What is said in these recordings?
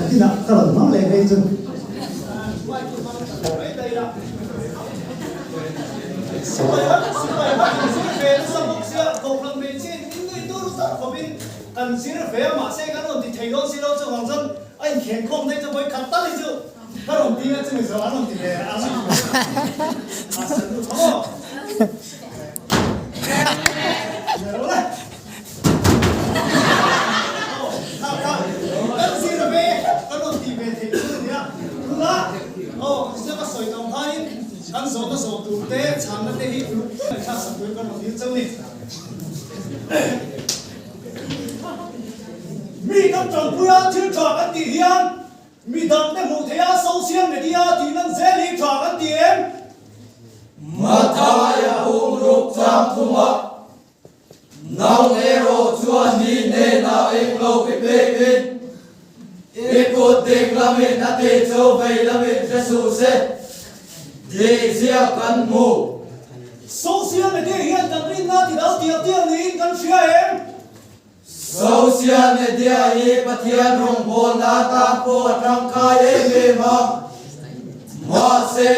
Nakinah ka rawn hmang leh ngei chu. Mi kan ṭanpuia thil ṭha kan tih hian Mi dangte hmuh theih a social media tih nan zel hi tha kan ti em? Mathaia hum ruk chang thumah nang erawh chuan ni hnenah englo i pekin i kut ding lamin a ti chu vei lamin hre suh se tih ziak kan hmu. Social media hian kan rinna ti dal tial tial niin kan hria em? Social media hi Pathian rawngbawlna atan pawh a tangkai em em a, mahse,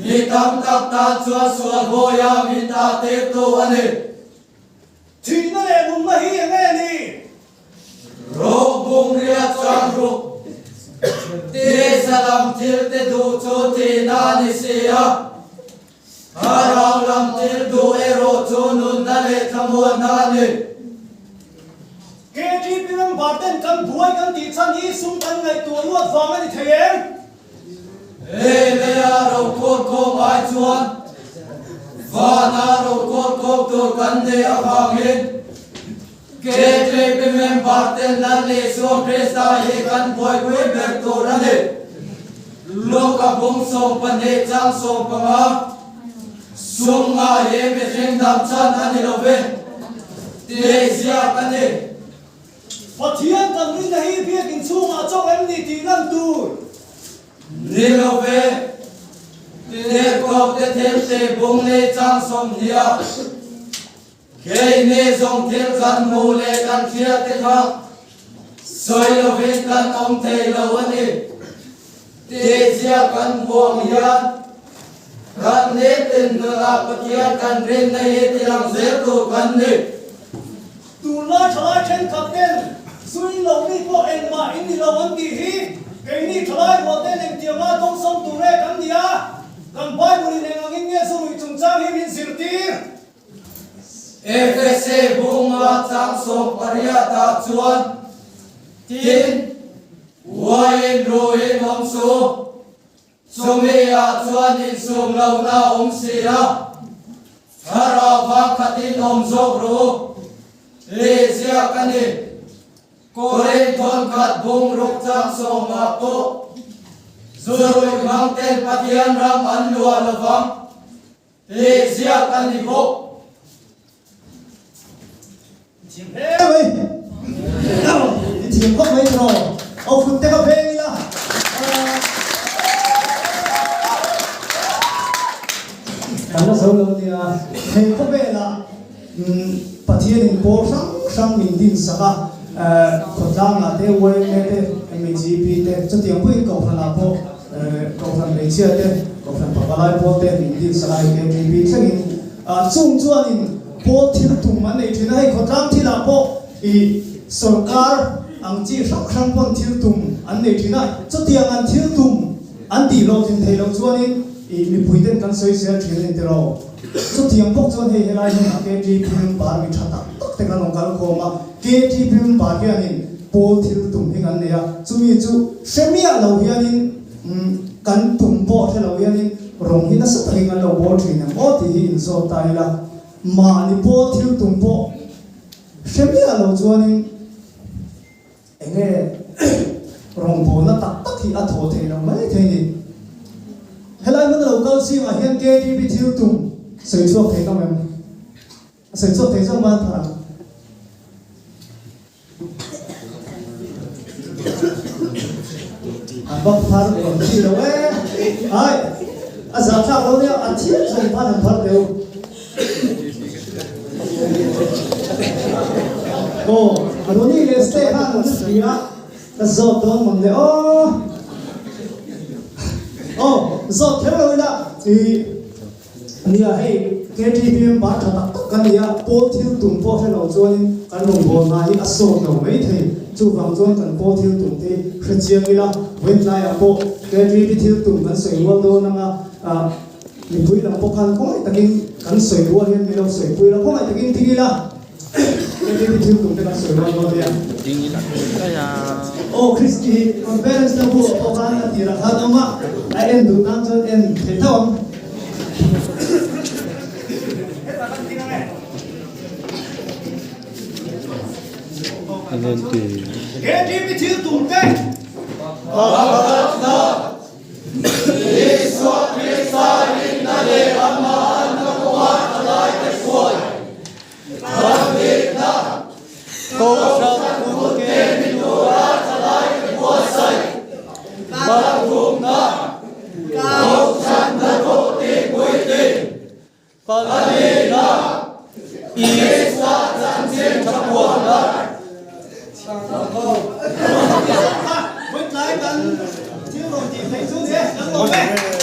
mi tam tak tan chuan sual hawia min dah tirtu a ni. Thihna leh nunna hi eng nge ni? Rawng bungria chuan ruk tisa lam thil te duh chu thihna a ni si a. Thlarau lam thil duh erawh chu nunna leh thlamuanna a ni. KTP member ten kan buai kan tih chhan hi sum kan ngaihtuah luat vang a ni thei em? Hei leia rokhawr khawm ai chuan vana rokhawr khawm tur kan nei avangin KTP member ten Lal Isua Krista hi kan buaipui ber tur a ni. Luka bung 12 chang 15, Sum nga hi mihring dam chan a ni lo ve, tih ziak a ni. Pathian kan rinna hi biakin chhungah chauh em ni tih lan tur? Ni lo ve, Tirhkoh te thil tih bung leh chang 20 a. Keini zawng thil kan hmuh leh kan hriat te kha sawi lovin kan awm thei lo a ni. Tihzia kan hmuh ang hian kan nitin nunah Pathian kan rinna hi tilang zel tur kan ni. Tunlai thalai thenkhat ten suin lo mi pawh engmah in ni lo an tih hi keini thalai rual ten engtianga dawngsawm tur e kan ni a, kan Bible in eng angin nge zu ruih chungchang hi min zirtir? Efese bunga chang 18 ah chuan, Tin, uaiin ruiin awm su, chumi ah chuan insum lohna awm si a, thlarau vangkhatin awm zawk ru, tih ziak a ni. Korin thawnkhat bung ruk chang 10 ah pawh, Zurui hmang ten Pathian ram an luah lovang. Tih ziak a ni bawk. I thiam hle mai. I thiam khawp mai tiraw. Aw kut te kha veng ila. Kan la zo lo nia. He khawvelah Pathianin pawl hrang hrang min din sak a, khawtlangah te, YMA te, MHEP te, chutiang pawhin Kohhranah pawh Kohhran hmeichhia te, Kohhran pavalai pawl te min din sak a, hei KTP thlengin. Chung chuanin pawl thil tum an nei thin a, hei khawtlang thilah pawh ih sorkar ang chi hrang hrang pawn thil tum an nei thin a, chutiang an thil tum an tih hlawhtlin theih loh chuanin ih mipui ten kan sawi zel thin a ni tiraw. Chutiang bawk chuan hei helai hmunah KTP member mi tha tak tak te kan rawn kal khawm a, KTP member hianin pawl thil tum hi kan nei a, chumi chu hre miah lo hianin kan tum pawh hre lo hianin rawng hi nasa takin kan lo bawl thin em aw tih hi inzawt ta ila, mahni pawl thil tum pawh hre miah lo chuanin Enge rawngbawlna tak tak hi a thaw thei lo mai thei ni. Helai hmun a lo kal zingah hian KTP thil tum sawi chhuak thei ka mem. A sawi chhuak thei zawng ban thar ang. An bak phar rawn thi lo e. Ai, a zahthlak lo nia, a thiam zawng ban an phar teu. Aw, Ronnie leh Stay khan an hria. Ka zawt dawn mawn le aw. Aw, zawt kher lo ila i nia hei KTP member tha tak tak kan ni a, pawl thil tum pawh hre lo chuanin kan rawngbâwl hna hi a sawt lo mai thei. Chuvang chuan kan pawl thil tum te hi hre chiang ila, vawiin pawh KTP thil tum kan sawi rual dawn anga, mipui lam pawh khan khawngaih takin kan sawi rual hian min lo sawipui ila, khawngaih takin ding ila. KTP thil tum te kan sawi rual dawn nia. Aw Kristi hi conference na bu ah pawh khan a tirah khan a awm a, a en duh nan chuan en thei tho ang. KTP thil tum te. Pakhatna. Isua Krista rinna leh amah anna kawnga thalaite hruai Ramdikna, Kohhran kutke ni tura thalaite buatsaih Pathumna, Kohhran hnathawh tihpuitlin Palina, Isua chanchin tha puanna. Vawitlai kan thil rawn tih theih chu ni e, kan lawm e.